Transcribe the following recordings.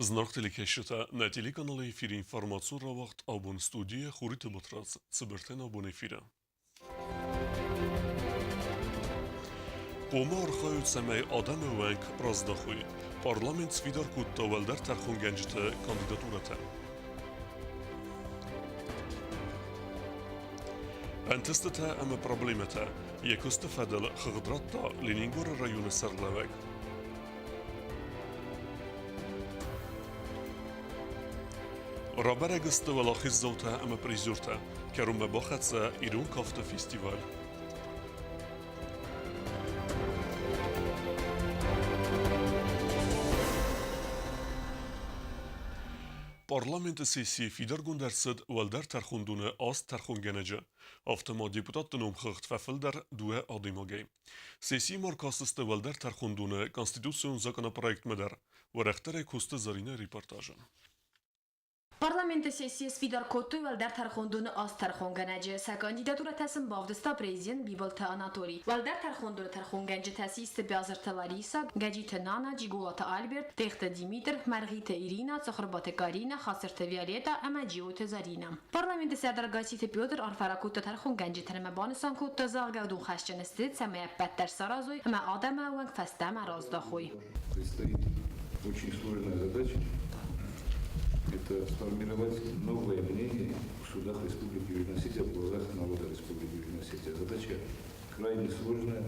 Зынаргъ телекӕсджытӕ, нӕ телеканалы эфиры информацион рауагъд абон студийӕ Хуриты Батрадз цыбыртӕн абон эфиры. Хъуамӕ архайут, цӕмӕй адӕмы уӕнг раздахой. Парламент сфидар кодта уӕлдӕр тӕрхонгӕнджыты кандидатурӕтӕ. Ӕнтыстытӕ ӕмӕ проблемӕтӕ йӕ куысты фӕдыл хыгъд радта Ленингоры районы сӕргълӕууӕг. Рабӕрӕг сты уӕлахиздзаутӕ ӕмӕ призертӕ. Кӕронмӕ бахӕццӕ ирон кафты фестиваль. Парламенты сессийы фидаргонд ӕрцыд уӕлдӕр тӕрхондоны аст тӕрхонгӕнӕджы. Афтӕ ма депутатты номхыгъд фӕфылдӕр дыууӕ адӕймагӕй. Сессийы ма ркастысты уӕлдӕр тӕрхондоны конституцион законопроектмӕ дӕр. Уӕрӕхдӕрӕй кусты Зӕринӕ репортажы. Парламенты сессийы сфидар кодтой уӕлдӕр тӕрхондоны аст тӕрхонгӕнӕджы. Сӕ кандидатурӕтӕ сын бавдыста президент Бибылты Анатолий. Уӕлдӕр тӕрхондоны тӕрхонгӕнджытӕ систы Биазырты Лариса, Гӕджиты Нана, Джиголаты Альберт, Тъехты Димитр, Мӕргъиты Ирина, Цыхуырбаты Карина, Хацырты Виолетта ӕмӕ Джиоты Заринӕ. Парламенты сӕрдар Гасситы Петр арфӕ ракодта тӕрхонгӕнджытӕн ӕмӕ банысан кодта, зӕгъгӕ, уыдон хӕсджын сты, цӕмӕй ӕппӕт дӕр саразой ӕмӕ адӕмы ӕууӕнк фӕстӕмӕ раздахой. Предстоит очень сложная задача – это сформировать новое мнение в судах Республики Южная Осетия в глазах народа Республики Южная Осетия. Задача крайне сложная.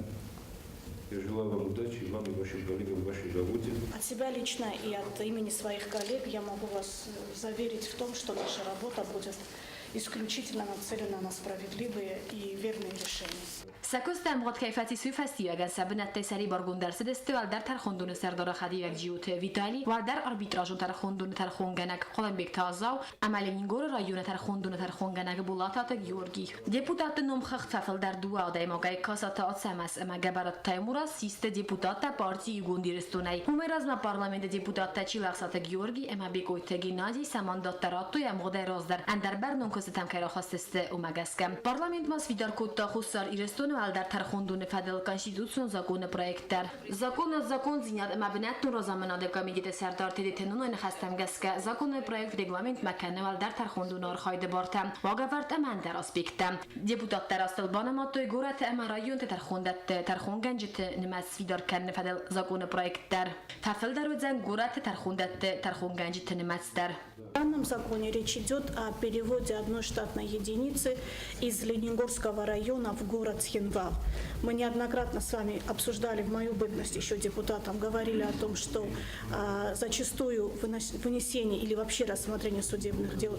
Я желаю вам удачи, вам и вашим коллегам в вашей работе. От себя лично и от имени своих коллег я могу вас заверить в том, что наша работа будет исключительно нацелена на справедливые и верные решения. Сӕ куысты ӕмгъуыд кӕй фӕцис, уый фӕстиуӕгӕн сӕ бынӕттӕй сӕрибаргонд ӕрцыдысты уӕлдӕр тӕрхондоны сӕрдары хӕдивӕг Джиоты Витали, уӕлдӕр арбитражон тӕрхондоны тӕрхонгӕнӕг Хъуылымбегты Азау ӕмӕ Ленингоры районы тӕрхондоны тӕрхонгӕнӕг Болататы Георгий. Депутатты номхыгъд фӕфылдӕр дыууӕ адӕймагӕй Касаты Ацӕмӕз ӕмӕ Гӕбӕраты Таймураз систы депутаттӕ парти Иугонд Ирыстонӕй. Уымӕй размӕ парламенты депутаттӕ Чилӕхсаты Георгий ӕмӕ Бекъойты Геннадий сӕ мандаттӕ радтой ӕмгъуыдӕй раздӕр, ӕндӕр бӕрнон куыстытӕм кӕй рахӕсдзысты, уымӕ гӕсгӕ. Парламент ма сфидар кодта Хуссар Ирыстоны уӕлдӕр тӕрхондоны фӕдыл конституцион законы проект дӕр. Законы закондзинад ӕмӕ бынӕттон разамынады комитеты сӕрдар Тедеты Нунайы ныхӕстӕм гӕсгӕ, законы проект регламентмӕ кӕны уӕлдӕр тӕрхондоны архайды бартӕ, уагӕвӕрд ӕмӕ ӕндӕр аспекттӕ. Депутаттӕ растыл банымадтой горӕты ӕмӕ районты тӕрхондӕтты тӕрхонгӕнджыты нымӕц сфидар кӕныны фӕдыл законы проект дӕр. Фӕфылдӕр уыдзӕн горӕты тӕрхондӕтты тӕрхонгӕнджыты нымӕц дӕр. В данном законе речь идет о переводе одной штатной единицы из Ленингорского района в город Цхинвал. Мы неоднократно с вами обсуждали в мою бытность еще депутатом, говорили о том, что зачастую вынесение или вообще рассмотрение судебных дел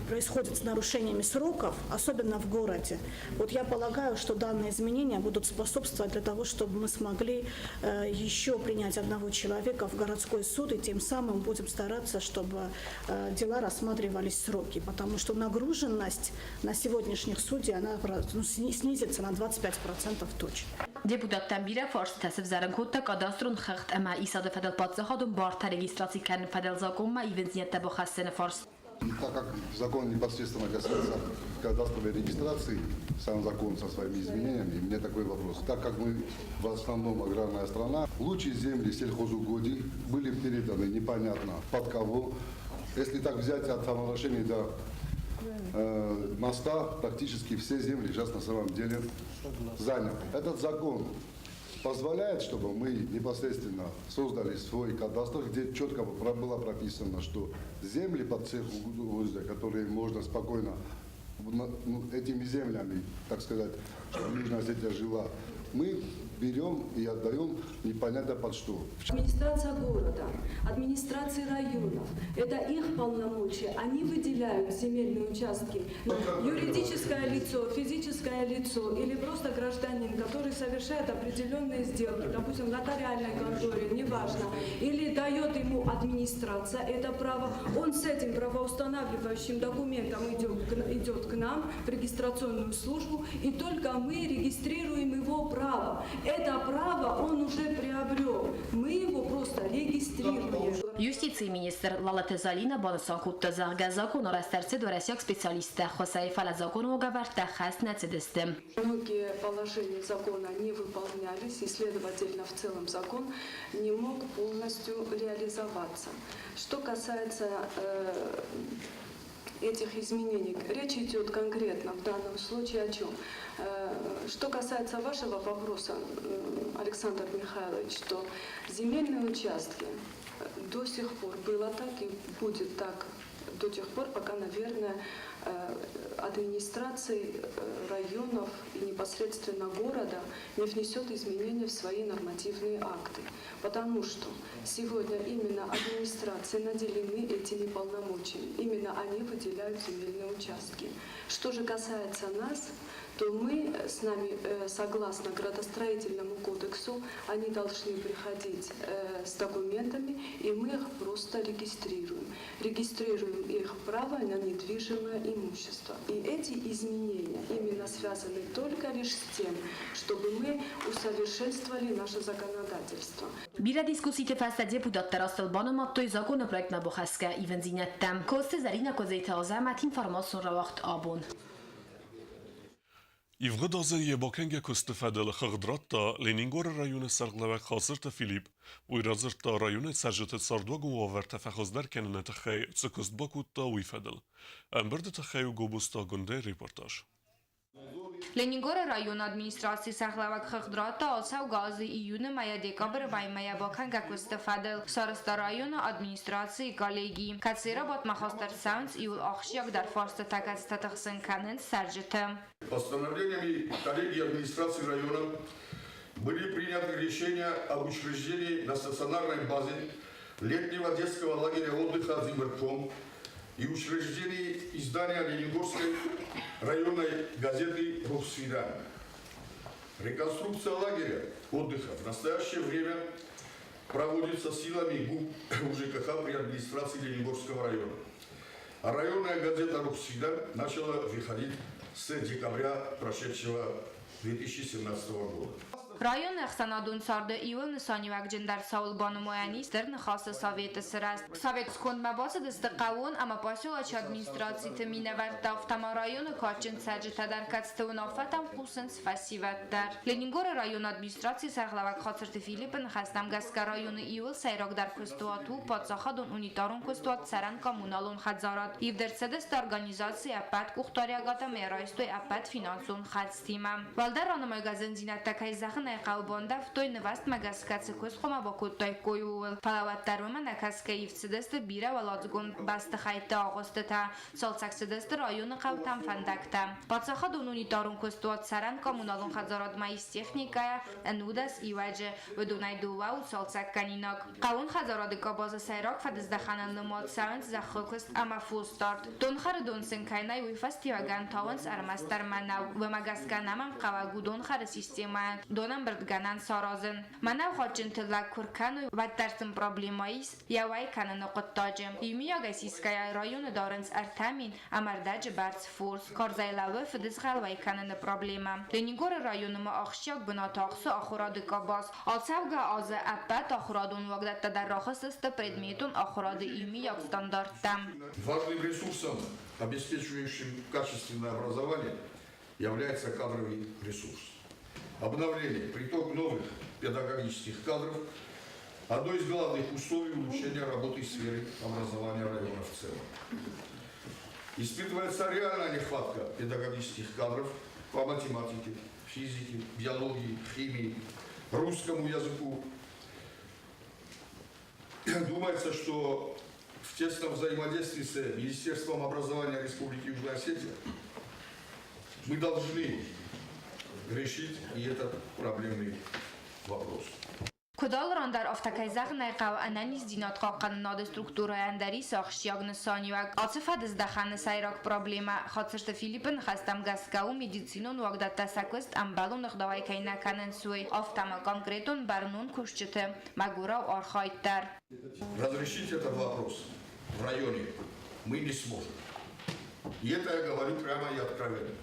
происходит с нарушениями сроков, особенно в городе. Вот я полагаю, что данные изменения будут способствовать для того, чтобы мы смогли еще принять одного человека в городской суд, и тем самым будем стараться, чтобы дела рассматривались в сроки, потому что нагруженность на сегодняшних судей, она, ну, снизится на 25% точно. Депутаттӕн бирӕ фарстытӕ сывзӕрын кодта кадастрон хыгъд ӕмӕ исады фӕдыл паддзахадон бартӕ регистраци кӕныны фӕдыл закъонмӕ ивындзинӕдтӕ бахӕссыны фарст. Так как закон непосредственно касается кадастровой регистрации, сам закон со своими изменениями, у меня такой вопрос. Так как мы в основном аграрная страна, лучшие земли сельхозугодий были переданы непонятно под кого. Если так взять от самообращения до моста, практически все земли сейчас на самом деле заняты. Этот закон позволяет, чтобы мы непосредственно создали свой кадастр, где четко было прописано, что земли под сельхозугодия, которые можно спокойно, ну, этими землями, так сказать, чтобы Южная Осетия жила, мы берем и отдаем непонятно под что. Администрация города, администрации районов, это их полномочия, они выделяют земельные участки. Юридическое лицо, физическое лицо или просто гражданин, который совершает определенные сделки, допустим, в нотариальной конторе, неважно, или дает ему администрация это право, он с этим правоустанавливающим документом идет к нам в регистрационную службу, и только мы регистрируем его право. Это право он уже приобрел. Мы его просто просто регистрируем. Юстицийы министр Лалыты Залинӕ банысан кодта, зӕгъгӕ, закон арӕзт ӕрцыд уӕрӕсейаг специалистты ӕххуысӕй, фӕлӕ законы уагӕвӕрдтӕ ӕххӕст нӕ цыдысты. Многие положения закона не выполнялись, и, следовательно, в целом закон не мог полностью реализоваться. Что касается этих изменений, речь идет конкретно в данном случае о чем? Что касается вашего вопроса, Александр Михайлович, то земельные участки до сих пор было так и будет так до тех пор, пока, наверное, администрации районов и непосредственно города не внесет изменения в свои нормативные акты. Потому что сегодня именно администрации наделены этими полномочиями. Именно они выделяют земельные участки. Что же касается нас, то мы с нами, согласно градостроительному кодексу, они должны приходить с документами, и мы их просто регистрируем. Регистрируем их право на недвижимое имущество. И эти изменения именно связаны только лишь с тем, чтобы мы усовершенствовали наше законодательство. Бирӕ дискусситы фӕстӕ депутаттӕ растыл банымадтой законопроектмӕ бахӕсгӕ ивындзинӕдтӕ. Коцты Зӕринӕ, Козайты Азӕмӕт, информацион рауагъд Абон. Ивгъуыд азы йӕ бакӕнгӕ куысты фӕдыл хыгъд радта Ленингоры районы сӕргълӕууӕг Хацырты Филипп. Уый радзырдта районы цӕрджыты цардуагон уавӕртӕ фӕхуыздӕр кӕныны тыххӕй цы куыст бакодта, уый фӕдыл. Ӕмбырды тыххӕй у Гобозты Агуындӕйы репортаж. Ленингоры районы администрацийы сӕргълӕууӕг хыгъд радта ацӕугӕ азы июны мӕйӕ декабры мӕймӕ йӕ бакӕнгӕ куысты фӕдыл. Сарӕзта районы администрацийы коллеги, кӕцыйы рабадтмӕ хаст ӕрцӕуынц иууыл ахсджиагдӕр фарстытӕ, кӕцытӕ тыхсын кӕнынц цӕрджыты. Постановлениями коллегии администрации района были приняты решения об учреждении на стационарной базе летнего детского лагеря отдыха «Зимберком» и учреждении издания Ленингорской районной газеты «Рухсфидан». Реконструкция лагеря отдыха в настоящее время проводится силами ГУП УЖКХ при администрации Ленингорского района. А районная газета «Рухсфидан» начала выходить с декабря прошедшего 2017 года. Районы ӕхсӕнадон царды иууыл нысаниуӕгджындӕр цауыл банымайӕн ис Стыр Ныхасы Советы сырӕзт. Советы скондмӕ бацыдысты хъӕууон ӕмӕ поселочы администрациты минӕвӕрттӕ, афтӕ ма районы кадджын цӕрджытӕ дӕр, кӕцыты уынаффӕтӕм хъусынц фӕсивӕд дӕр. Ленингоры районы администрацийы сӕргълӕууӕг Хацырты Филиппы ныхӕстӕм гӕсгӕ районы иууыл сӕйрагдӕр куыстуат у паддзахадон унитарон куыстуат цӕрӕн-коммуналон хӕдзарад. Ивд ӕрцыдысты организацийы ӕппӕт къухдариуӕгад ӕмӕ йӕ райстой ӕппӕт финансон хӕрдзтимӕ. Уӕлдӕр ранымайгӕ зындзинӕдтӕ, кӕй зӕгъын ӕй хъӕуы, бандӕвтой нывӕзтмӕ гӕсгӕ цы куыст хъуамӕ бакодтаиккой, ууыл. Фӕлӕ уӕддӕр уымӕ нӕ кӕсгӕ ивд цыдысты бирӕуӕладзыгон бӕстыхӕйтты агъуыстытӕ, цалцӕг цыдысты районы хъӕутӕм фӕндӕгтӕ. Паддзахадон унитарон куыстуат цӕрӕн-коммуналон хӕдзарадмӕ ис техникӕйӕ 11 иуӕджы, уыдонӕй дыууӕ у цалцӕггӕнинаг. Хъӕууон хӕдзарады къабазы сӕйраг фӕдыздӕхӕнӕн нымад цӕуынц зӕххы куыст ӕмӕ фосдард. Донхӕры дон сын кӕй нӕй, уый фӕстиуӕгӕн тауынц ӕрмӕстдӕр мӕнӕу. Уымӕ гӕсгӕ ӕнӕмӕнгхъӕуӕг у донхӕры системӕйӕн донӕмбырдгӕнӕн саразын. Мӕнӕу гъӕдджын тыллӕг куы ркӕной, уӕддӕр сын проблемӕ ис йӕ уӕй кӕныны хъуыддаджы. Иумиагӕй сисгӕйӕ районы дарынц 3 000 ӕмӕ рдӕджы бӕрц фос. Карзӕй лӕууы фыдызгъӕл уӕй кӕныны проблемӕ. Ленингоры районы ма ахсджиаг бынат ахсы ахуырады къабаз. Ацӕугӕ азы ӕппӕт ахуырадон уагдӕттӕ дӕр рахызтысты предметон ахуырады иумиаг стандарттӕм. Важным ресурсом, обеспечивающим качественное образование, является кадровый ресурс. Обновление, приток новых педагогических кадров – одно из главных условий улучшения работы сферы образования района в целом. Испытывается реальная нехватка педагогических кадров по математике, физике, биологии, химии, русскому языку. Думается, что в тесном взаимодействии с Министерством образования Республики Южная Осетия мы должны решить и этот проблемный вопрос. Куыд алы ран дӕр, афтӕ, кӕй зӕгъын ӕй хъӕуы, ӕнӕниздзинад хъахъхъӕнынады структурӕйӕн дӕр ис ахсджиаг нысаниуӕг. Ацы фӕдыздӕхӕны сӕйраг проблемӕ, Хацырты Филиппы ныхӕстӕм гӕсгӕ, у медицинон уагдӕттӕ сӕ куыст ӕмбӕлон ӕгъдауӕй кӕй нӕ кӕнынц, уый, афтӕ ма конкретон бӕрнон кусджыты мӕгуырау архайд дӕр. Разрешить этот вопрос в районе мы не сможем. И это я говорю прямо и откровенно.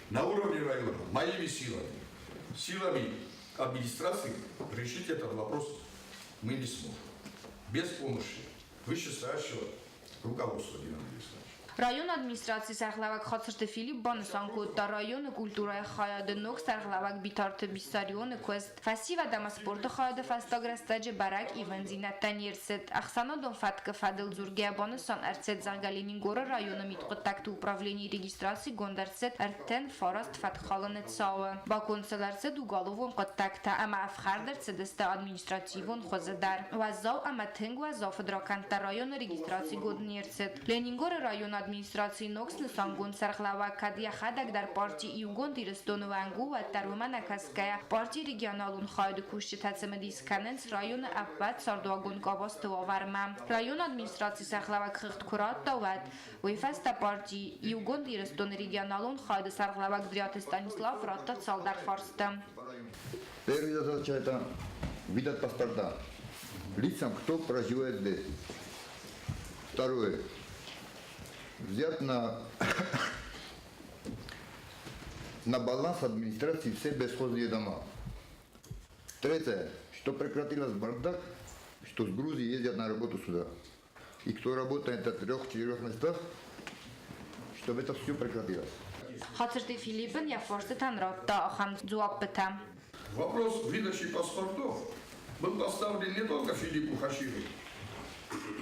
На уровне района, моими силами, силами администрации решить этот вопрос мы не сможем. Без помощи вышестоящего руководства, Геннадий Александрович. Районы администрацийы сӕргълӕууӕг Хацырты Филипп банысан кодта, районы культурӕйы хайады ног сӕргълӕууӕг Битарты Бессарионы куыст. Фӕсивӕд ӕмӕ спорты хайады фӕстаг рӕстӕджы бӕрӕг ивындзинӕдтӕ не рцыд. Ӕхсӕнадон фӕткы фӕдыл дзургӕйӕ банысан ӕрцыд, зӕгъгӕ, Ленингоры районы мидхъуыддӕгты управленийы регистрацигонд ӕрцыд 39 фӕткхалыны цауы. Баконд сыл ӕрцыд уголовон хъуыддӕгтӕ ӕмӕ ӕфхӕрд ӕрцыдысты административон хуызы дӕр. Уӕззау ӕмӕ тынг уӕззау фыдракӕндтӕ районы регистрацигонд не рцыд. Ленингоры районы администрацийы ног снысангонд сӕргълӕууӕг кӕд йӕхӕдӕг дӕр парти Иугонд Ирыстоны уӕнг у, уӕддӕр уымӕ нӕ кӕсгӕйӕ, партийы регионалон хайады кусджытӕ цымыдис кӕнынц районы ӕппӕт цардуагон къабӕзты уавӕрмӕ. Районы администрацийы сӕргълӕууӕг хыгъд куы радта, уӕд уый фӕстӕ парти Иугонд Ирыстоны регионалон хайады сӕргълӕууӕг Дриаты Станислав радта цалдӕр фарсты. Первая задача – это выдать паспорта лицам, кто проживает здесь. Второе. Взять на баланс администрации все бесхозные дома. Третье. Что прекратилось бардак, что с Грузии ездят на работу сюда. И кто работает на трех-четырех местах, чтобы это все прекратилось. Хацырты Филипп ын йӕ фарстытӕн радта ахӕм дзуаппытӕ. Вопрос выдачи паспортов был поставлен не только Филиппу Хачирову,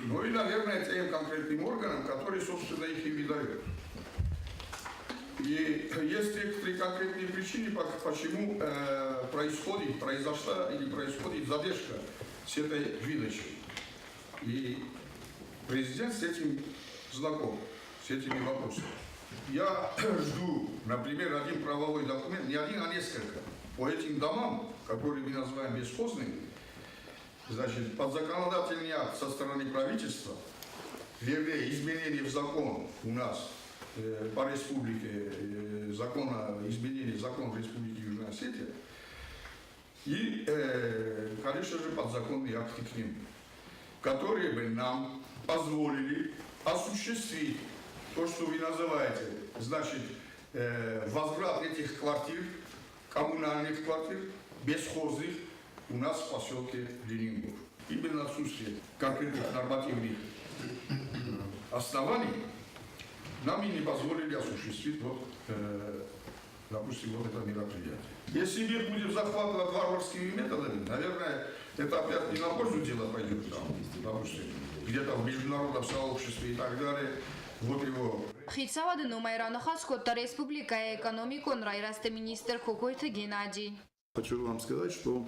но и, наверное, тем конкретным органам, которые, собственно, их и выдают. И есть некоторые конкретные причины, почему происходит, произошла или происходит задержка с этой выдачей. И президент с этим знаком, с этими вопросами. Я жду, например, один правовой документ, не один, а несколько, по этим домам, которые мы называем бесхозными, значит, подзаконодательный акт со стороны правительства, вернее, изменения в закон у нас по республике, закона, изменение закона Республики Южная Осетия, и, конечно же, подзаконные акты к ним, которые бы нам позволили осуществить то, что вы называете, значит, возврат этих квартир, коммунальных квартир, бесхозных, у нас в поселке Ленингор. Именно отсутствие конкретных нормативных оснований нам и не позволили осуществить вот, допустим, вот это мероприятие. Если мир будет захватывать варварскими методами, наверное, это опять не на пользу дела пойдет там, допустим, где-то в международном сообществе и так далее. Вот его. Хицауады номӕй раныхас кодта республикӕйы экономикон райрӕзты министр Кокойты Геннадий. Хочу вам сказать, что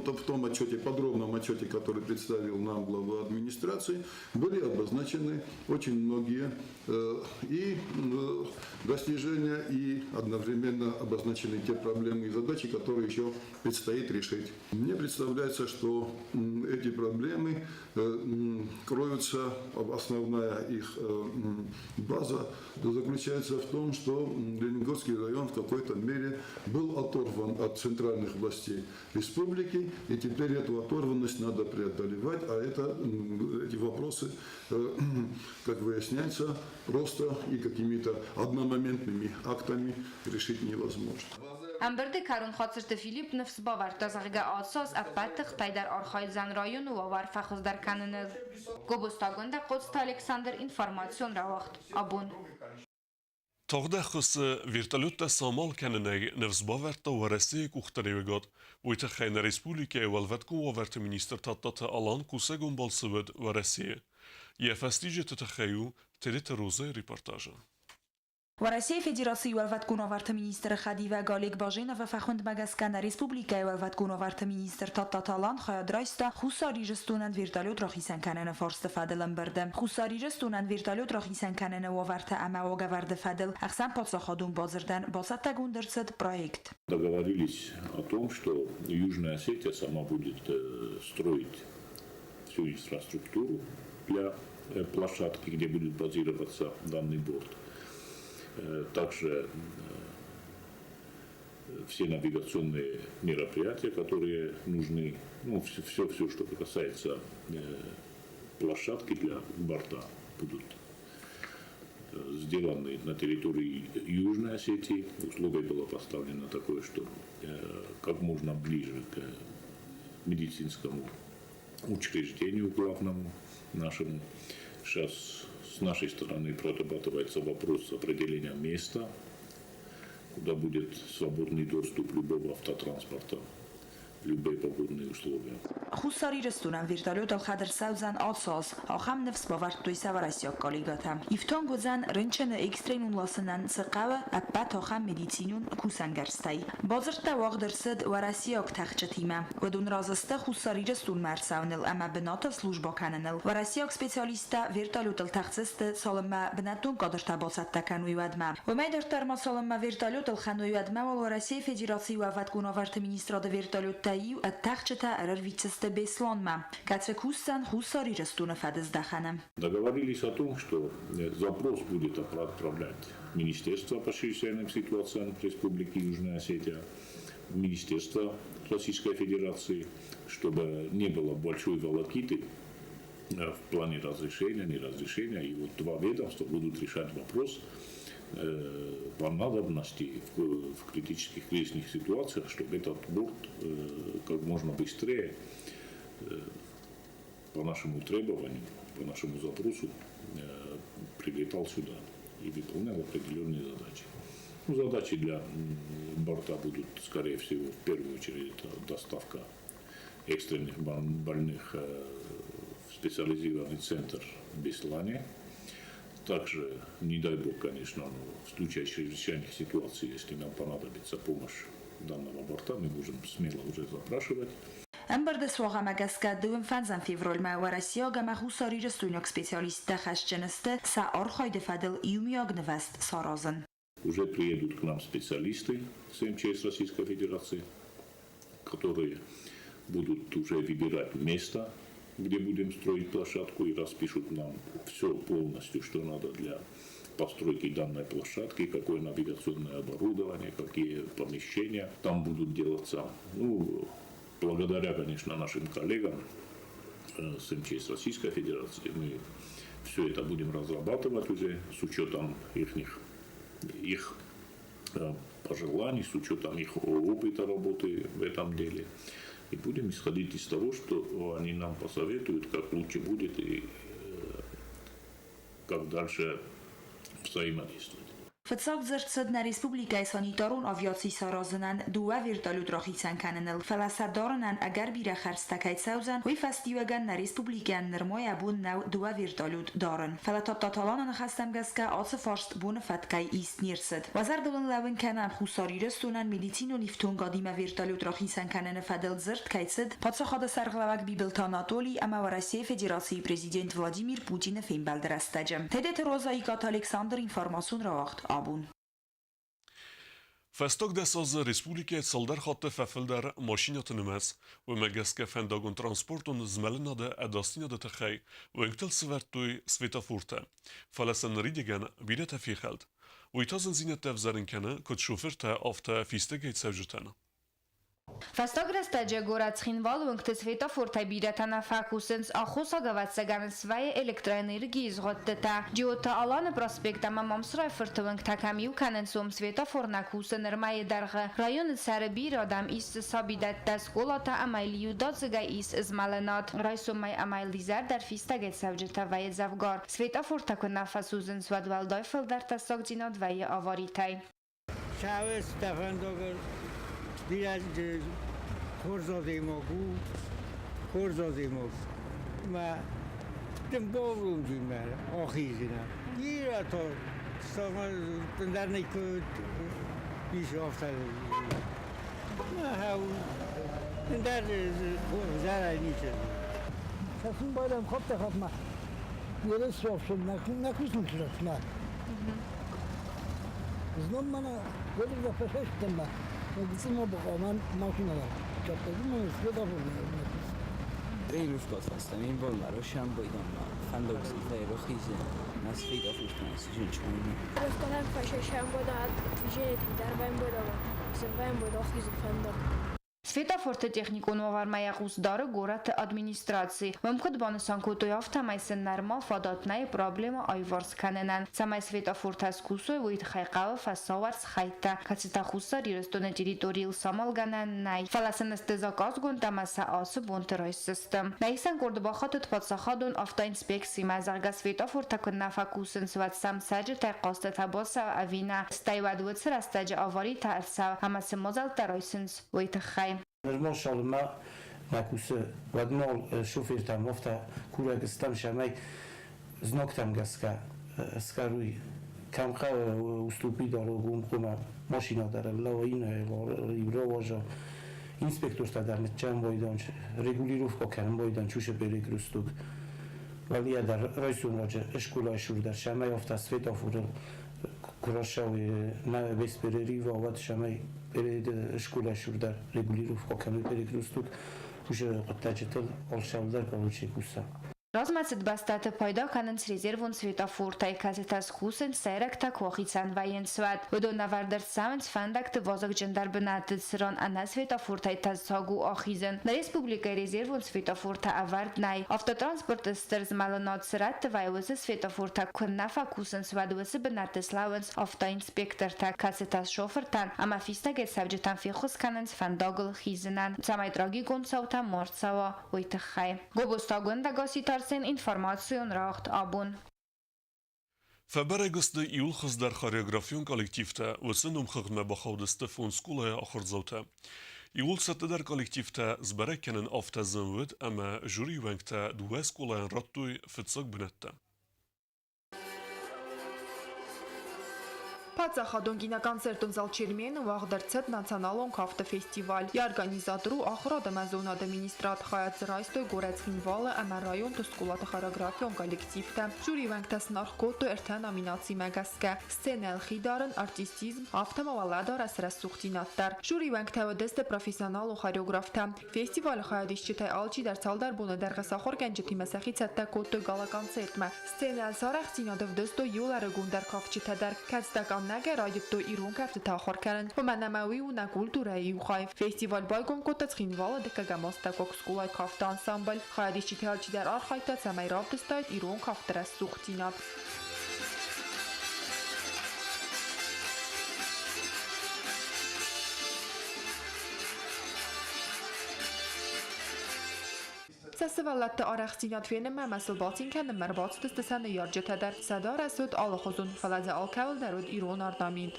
в том отчете, подробном отчете, который представил нам глава администрации, были обозначены очень многие и достижения, и одновременно обозначены те проблемы и задачи, которые еще предстоит решить. Мне представляется, что эти проблемы кроются, основная их база заключается в том, что Ленингорский район в какой-то мере был оторван от центральных властей республики, и теперь эту оторванность надо преодолевать, а эти вопросы, как выясняется, просто и какими-то одномоментными актами решить невозможно. Ӕмбырды кӕрон Хацырты Филипп ныфс бавӕрдта, зӕгъгӕ, ацы аз ӕппӕт тыхтӕй дӕр архайдзӕн районы уавӕр фӕхуыздӕр кӕныныл. Гобозты Агуындӕ, Хъоцыты Александр, информацион рауагъд Абон. Тагъд ӕххуысы вертолеттӕ самал кӕнынӕй ныфс бавӕрдта Уӕрӕсейы къухдариуӕгад. Уый тыххӕй нӕ республикӕйы Уӕлвӕткон уавӕрты министр Тадтаты Алан кусӕгон балцы уыд Уӕрӕсейы. Йӕ фӕстиуджыты тыххӕй у Тедеты Розӕйы репортажы. Уӕрӕсейы Федерацийы уӕлвӕткон уавӕрты министры хӕдивӕг Олег Баженовы фӕхуындмӕ гӕсгӕ нӕ республикӕйы уӕлвӕткон уавӕрты министр Тадтаты Алан хайад райста Хуссар Ирыстонӕн вертолет рахицӕн кӕныны фарсты фӕдыл ӕмбырды. Хуссар Ирыстонӕн вертолет рахицӕн кӕныны уавӕртӕ ӕмӕ уагӕвӕрды фӕдыл ӕхсӕнпаддзахадон бадзырдӕн бацӕттӕгонд ӕрцыд проект. Договорились о том, что Южная Осетия сама будет строить всю инфраструктуру для площадки, где будет базироваться данный борт. Также все навигационные мероприятия, которые нужны, ну, все, все, все, что касается площадки для борта, будут сделаны на территории Южной Осетии. Условие было поставлено такое, что как можно ближе к медицинскому учреждению главному нашему. Сейчас с нашей стороны прорабатывается вопрос определения места, куда будет свободный доступ любого автотранспорта в любые погодные условия. Хуссар Ирыстонӕн вертолет ӕлхӕд ӕрцӕудзӕн ацы аз, ахӕм ныфс бавӕрдтой сӕ уӕрӕсейаг коллегӕтӕ. Ифтонг уыдзӕн, рынчыны экстренон ласынӕн цы хъӕуы, ӕппӕт ахӕм медицинон кусӕнгӕрзтӕй. Бадзырдтӕ уагъд ӕрцыд уӕрӕсейаг тӕхджытимӕ. Уыдон разы сты Хуссар Ирыстонмӕ ӕрцӕуыныл ӕмӕ бынаты службӕ кӕныныл. Уӕрӕсейаг специалисттӕ вертолетыл тӕхдзысты, цалынмӕ бынӕттон кадртӕ бацӕттӕ кӕной, уӕдмӕ. Уымӕй дарддӕр ма цалынмӕ вертолет ӕлхӕной, уӕдмӕ уал Уӕрӕсейы Федерацийы уӕлвӕткон уавӕрты министрады вертолеттӕ иу ӕдтӕхджытӕ ӕрӕрвитдзысты Бесланмӕ, кӕцы кусдзӕн Хуссар Ирыстоны фӕдыздӕхӕны. Договорились о том, что запрос будет отправлять Министерство по чрезвычайным ситуациям Республики Южная Осетия, Министерство Российской Федерации, чтобы не было большой волокиты в плане разрешения, неразрешения. И вот два ведомства будут решать вопрос по надобности в критических кризисных ситуациях, чтобы этот борт как можно быстрее по нашему требованию, по нашему запросу прилетал сюда и выполнял определенные задачи. Ну, задачи для борта будут, скорее всего, в первую очередь, это доставка экстренных больных в специализированный центр в Беслане. Также, не дай бог, конечно, но в случае чрезвычайных ситуаций, если нам понадобится помощь данного борта, мы можем смело уже запрашивать. Ӕмбырды суагъӕмӕ гӕсгӕ дыууын фӕндзӕм февралмӕ уӕрӕсейаг ӕмӕ хуссарирыстойнаг специалисттӕ хӕсджын сты сӕ архайды фӕдыл иумиаг нывӕзт саразын. Уже приедут к нам специалисты с МЧС Российской Федерации, которые будут уже выбирать место, где будем строить площадку, и распишут нам все полностью, что надо для постройки данной площадки, какое навигационное оборудование, какие помещения там будут делаться. Ну, благодаря, конечно, нашим коллегам с МЧС Российской Федерации мы все это будем разрабатывать уже с учетом их пожеланий, с учетом их опыта работы в этом деле. И будем исходить из того, что они нам посоветуют, как лучше будет и как дальше взаимодействовать. Фыццаг дзырд цыд нӕ республикӕйы санитарон авиаци саразынӕн дыууӕ вертолет рахицӕн кӕныныл, фӕлӕ сӕ дарынӕн ӕгӕр бирӕ хӕрдзтӕ кӕй цӕудзӕн, уый фӕстиуӕгӕн нӕ республикӕйӕн нырма йӕ бон нӕу дыууӕ вертолет дарын. Фӕлӕ Тадтаты ныхӕстӕм гӕсгӕ ацы фарст боны фӕткӕй ист не рцыд. Уӕ зӕрдыл ын лӕууын кӕнӕм, Хуссар Ирыстонӕн медицинон ифтонгадимӕ вертолет рахицӕн кӕныны фӕдыл дзырд кӕй цыд паддзахады сӕргълӕууӕг Бибылты Анатоли ӕмӕ Уӕрӕсейы Федерацийы президент Владимир Путины фембӕлды рӕстӕджы. Тедеты Роза, Икъаты Александр, информацион рауагъд «Абон». Фӕстаг 10 азы республикӕйы цалдӕр хатты фӕфылдӕр машинӕты нымӕц. Уымӕ гӕсгӕ фӕндагон транспортон змӕлынады ӕдасдзинады тыххӕй уынгтыл сӕвӕрдтой светофортӕ. Фӕлӕ сӕ ныридӕгӕн бирӕтӕ фехӕлд. Уый та зындзинӕдтӕ ӕвзӕрын кӕны куыд шофыртӕ, афтӕ фистӕгӕй цӕуджытӕн. Фӕстаг рӕстӕджы горӕт Цхинвалы уынгты светофортӕй бирӕтӕ нӕ фӕкусынц. Аххосаг, ӕвӕццӕгӕн, свӕййы электроэнергийы згъуыдтытӕ. Джиоты Аланы проспект ӕмӕ Мамсырайы фырты уынгтӕ кӕм иу кӕнынц, уым светофор нӕ кусы нырмӕйы дӕргъы. Районы цӕры бирӕ адӕм, ис дзы сабидӕттӕ, скъолатӕ ӕмӕ йыл иудадзыгӕй ис змӕлынад. Райсомӕй ӕмӕ йыл изӕр дӕр фистӕгӕй цӕуджытӕ вӕййы дзӕвгар. Светофортӕ куы нӕ фӕсудзынц, уӕд уӕлдай фылдӕр тӕссагдзинад вӕййы аваритӕй. Савет бирӕ хорз адӕймаг у, хорз адӕймаг. Мӕ дын ахиздзынӕ. Бирӕтӕ ӕндӕр никуы ис афтӕ. Ӕндӕр зӕрӕй ницы. Kasım bayram kapta kapma. Yere sofsun, nakışın şurasına. Знам мана, годи да фешештем ма. Медицина бухаман машиналар. Чаттагы мен светофор. Светофорты техникон уавӕрмӕ йӕ хъус дары горӕты администраци. Уым куыд банысан кодтой, афтӕмӕй сын нырма фадат нӕй проблемӕ аиуварс кӕнынӕн. Цӕмӕй светофортӕ скусой, уый тыххӕй хъӕуы фӕсауӕрц хӕйттӕ, кӕцытӕ Хуссар Ирыстоны территорийыл самалгӕнӕн нӕй, фӕлӕ сын сты заказгонд ӕмӕ сӕ ацы бонты райсдзысты. Нӕхицӕн къорд бахатыд паддзахадон автоинспекцимӕ, зӕгъгӕ, светофортӕ куыннӕ фӕкусынц, уӕд сӕм цӕрджытӕй хъӕстытӕ бацӕуы ӕви нӕ, стӕй уӕд уыцы рӕстӕджы аваритӕ ӕрцӕуы ӕмӕ цы мадзӕлттӕ райсынц, уый тыххӕй. Нырма цалынмӕ нӕ кусы, уӕдмӕ шофертӕм афтӕ курӕг стӕм, цӕмӕй знӕгтӕм гӕсгӕ скӕруй, кӕм хъӕуы уступи дорог, уым хъуамӕ машинӕ дӕр ӕрлӕууа, рауаза. Инспектортӕ дӕр ныччӕн байдӕн, регулировкӕ кӕнын байдӕн чусы перекресток. Валия дӕр райсом раджы скъолайы цур дӕр, цӕмӕй афтӕ светофорыл куы рацӕуй нӕ без перерыва, уӕд цӕмӕй скъолайы цур дӕр регулировкӕ кӕной перекресток, уыцы хъуыддаджытыл алцӕуыл дӕр короче куса. Размӕцыд бӕстӕты пайда кӕнынц резервон светофортӕй, кӕцытӕ скусынц, сӕйрӕгтӕ куы ахицӕн вӕййынц, уӕд. Уыдон ӕвӕрд ӕрцӕуынц фӕндӕгты вазыгджындӕр бынӕтты, цыран ӕнӕ светофортӕй тӕссаг у ахизын. Нӕ республикӕйы резервон светофортӕ ӕвӕрд нӕй. Автотранспорты стыр змӕлынад цы рӕтты вӕййы, уыцы светофортӕ куы нӕ фӕкусынц, уӕд уыцы бынӕтты слӕууынц автоинспектортӕ, кӕцытӕ шофыртӕн ӕмӕ фистӕгӕй цӕуджытӕн феххуыс кӕнынц фӕндагыл хизынӕн, цӕмӕй трагикон цаутӕ ма рцӕуа, уый тыххӕй. Гобозты Агуындӕ Арсен информацион рагъд абон. Фӕбӕрӕг сты иууыл хуыздӕр хореографион коллективтӕ, уыцы номхыгъдмӕ бахаудысты фондз скъолайы ахуырдзаутӕ. Иууыл цӕттӕдӕр коллективтӕ сбӕрӕг кӕнын афтӕ зын уыд, ӕмӕ жюрийы уӕнгтӕ дыууӕ скъолайӕн радтой фыццаг бынӕттӕ. Паддзахадон киноконцертон зал Чермен-ы уагъд ӕрцыд националон кафты фестиваль. Йӕ организатор у Ахуырад ӕмӕ зонады министрад. Хайад дзы райстой горӕт Цхинвалы ӕмӕ районты скъолаты хореографион коллективтӕ. Жюрийы уӕнгтӕ сын аргъ кодтой ӕртӕ номинацимӕ гӕсгӕ: сценӕйыл хи дарын, артистизм, афтӕ ма уӕлӕдарӕсы рӕсугъддзинад дӕр. Жюрийы уӕнгтӕ уыдысты профессионалон хореографтӕ. Фестивалы хайадисджытӕй алчидӕр цалдӕр боны дӕргъы сӕ ахуыргӕнджытимӕ сӕхи цӕттӕ кодтой гала-концертмӕ. Сценӕйыл сарӕхстдзинад ӕвдыстой иу ӕрыгондӕр кафджытӕ дӕр, кӕцытӕ къаннӕгӕй райдыдтой ирон кӕфтытӕ ахуыр кӕнын, уымӕн ӕмӕ уый у нӕ культурӕйы иу хай. Фестиваль байгом кодта Цхинвалы дыккӕгӕм астӕуккаг скъолайы кафты ансамбль. Хайадисджытӕй алчидӕр архайдта, цӕмӕй равдыстаид ирон кафты рӕсугъддзинад. Сӕ сывӕллӕтты арӕхстдзинад фенынмӕ ӕмӕ сыл бацин кӕнынмӕ ӕрбацыдысты сӕ ныййарджытӕ дӕр. Сӕ дарӕс уыд алыхуызон, фӕлӕ дзы алкӕуыл дӕр уыд ирон орнамент.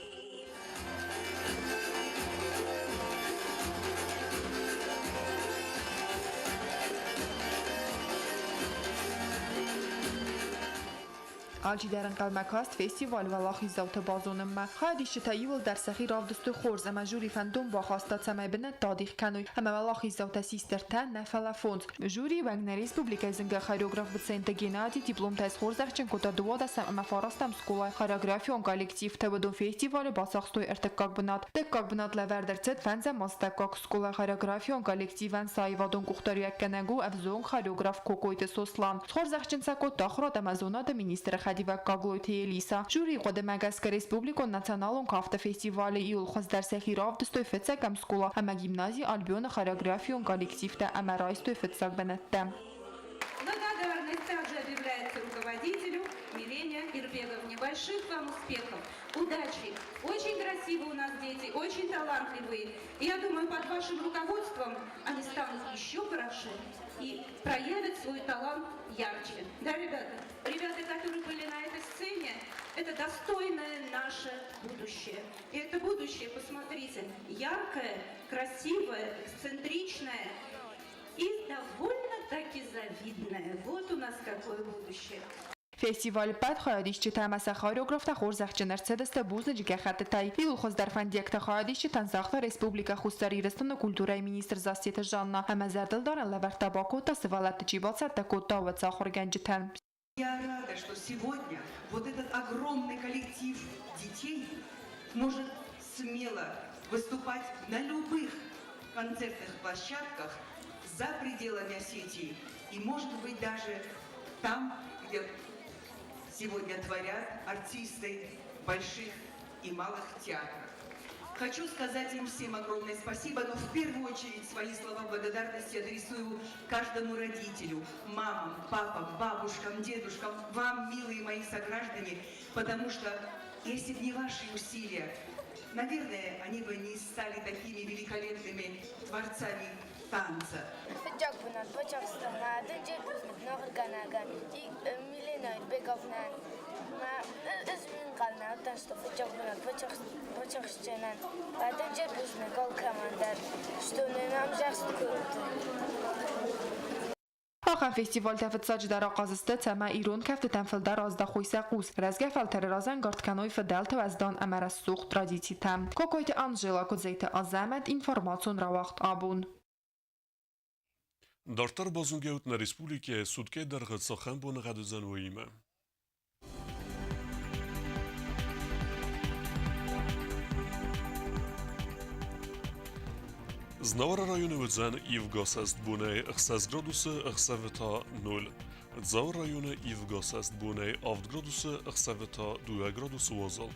Алчидӕр ӕнхъӕлмӕ каст фестиваль уӕлахиздзауты базонынмӕ. Хайадисджытӕ иууылдӕр сӕхи равдыстой хорз ӕмӕ жюри фӕндон бахаста, цӕмӕй бынӕттӕ адих кӕной ӕмӕ уӕлахиздзаутӕ систы ӕртӕ, нӕ фӕлӕ фондз. Жюрийы уӕнг нӕ республикӕйы зынгӕ хореограф Быценты Геннадий дипломтӕй схорзӕхджын кодта дыууадӕсӕм ӕмӕ фарастӕм скъолайы хореографион коллективтӕ. Уыдон фестивалы бацахстой ӕртыккаг бынат. Дыккаг бынат лӕвӕрд ӕрцыд фӕндзӕм астӕуккаг скъолайы хореографион коллективӕн сӕ аивадон къухдариуӕггӕнӕг у ӕвзонг хореограф Кокойты Сослан. Схорзӕхджын сӕ кодта ахуырад ӕмӕ зонады министры хӕдивӕг Гаглойты Елиса. Жюрийы хъуыдымӕ гӕсгӕ республикон националон кафты фестивалы иууыл хуыздӕр сӕхи равдыстой фыццӕгӕм скъола ӕмӕ гимнази Альбион-ы хореографион коллективтӕ ӕмӕ райстой фыццаг бынӕттӕ. Благодарность также объявляется руководителю Милене Ирбеговне. Больших вам успехов, удачи! Очень красивые у нас дети, очень талантливые. И я думаю, под вашим руководством они станут еще хороши и проявят свой талант ярче. Да, ребята? Ребята, которые были на этой сцене, это достойное наше будущее. И это будущее, посмотрите, яркое, красивое, эксцентричное и довольно-таки завидное. Вот у нас какое будущее. Фестивалы ӕппӕт хайадисджытӕ ӕмӕ сӕ хореографтӕ хорзӕхджын ӕрцыдысты бузныджы гӕххӕттытӕй. Иууыл хуыздӕр фӕндиӕгтӕ хайадисджытӕн загъта Республикӕ Хуссар Ирыстоны культурӕйы министр Зассеты Жанна ӕмӕ зӕрдылдарӕн лӕвӕрттӕ бакодта сывӕллӕтты чи бацӕттӕ кодта, уыцы ахуыргӕнджытӕн. Я рада, что сегодня вот этот огромный коллектив детей может смело выступать на любых концертных площадках за пределами Осетии и, может быть, даже там, где сегодня творят артисты больших и малых театров. Хочу сказать им всем огромное спасибо, но в первую очередь свои слова благодарности адресую каждому родителю, мамам, папам, бабушкам, дедушкам, вам, милые мои сограждане, потому что если бы не ваши усилия, наверное, они бы не стали такими великолепными творцами танца. Фыццаг бынат бацахста мӕ дынджыр бузныг ногыргӕнӕгӕн Милена Ирбековнӕн. Мӕ ӕз уый ӕнхъӕл нӕ уыдтӕн, что фыццаг бынат бацахсдзынӕн. Мӕ дынджыр бузныг алкӕмӕн дӕр, что нын ӕмзӕхст кодтой. Ахӕм фестивалтӕ фыццаджыдӕр ахъаз сты, цӕмӕй ирон кӕфтытӕм фылдӕр аздахой сӕ хъус, рӕзгӕ фӕлтӕры разӕнгард кӕной фыдӕлты уӕздан ӕмӕ рӕсугъд традицитӕм. Кокойты Анжела, Куыдзойты Азӕмӕт, информацион рауагъд абон. Дарддӕр базонгӕут нӕ республикӕйы суткӕйы дӕргъы цахӕм боныгъӕд уыдзӕн, уыимӕ. Знауыры районы уыдзӕн ивгӕ бонӕй 6 градусы, ӕхсӕвы та 0. Дзауы районы ивгӕ бонӕй 7 градусы, ӕхсӕвы та 2 градусы уазал.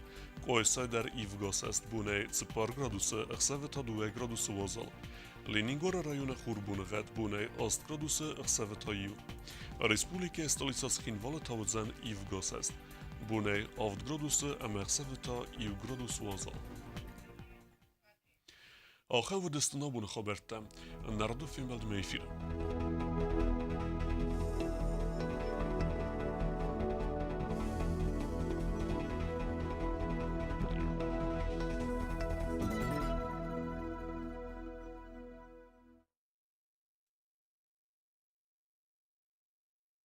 Къуайсай дӕр ивгӕ бонӕй 4 градусы, ӕхсӕвы та 2 градусы уазал. Ленингоры районы хурбоныгъӕд бонӕй 8 градусы, ӕхсӕвы та 1. Республикӕйы столицӕ Цхинвалы та уыдзӕн ивгӕ бонӕй 7 градусы ӕмӕ ӕхсӕвы та 1 градус уазал. Ахӕм уыдысты нӕ абоны хабӕрттӕ. Народы фембӕлдмӕ эфиры.